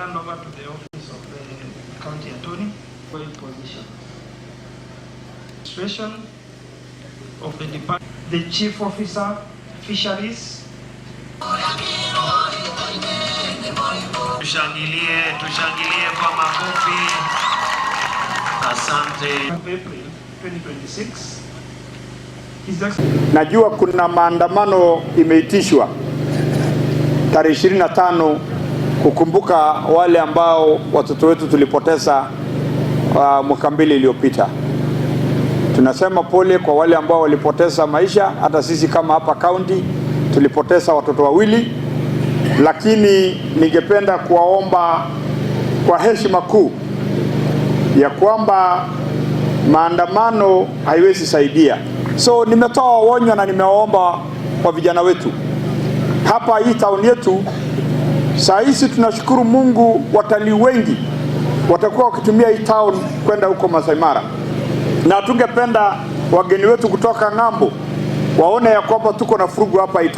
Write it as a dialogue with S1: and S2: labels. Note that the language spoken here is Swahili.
S1: Hand over to the office of the county attorney for position. Administration of the department, the chief officer, fisheries.
S2: Tushangilie, tushangilie kwa makofi. Asante.
S1: April 2026. His Excellency
S3: Najua kuna maandamano imeitishwa tarehe 25 kukumbuka wale ambao watoto wetu tulipoteza mwaka 2 iliyopita. Tunasema pole kwa wale ambao walipoteza maisha. Hata sisi kama hapa county tulipoteza watoto wawili, lakini ningependa kuwaomba kwa heshima kuu ya kwamba maandamano haiwezi saidia. So nimetoa onyo na nimewaomba kwa vijana wetu hapa hii town yetu. Saa hizi tunashukuru Mungu, watalii wengi watakuwa wakitumia hii town kwenda huko Masai Mara, na tungependa wageni wetu kutoka ng'ambo waone ya kwamba tuko na vurugu hapa hii town.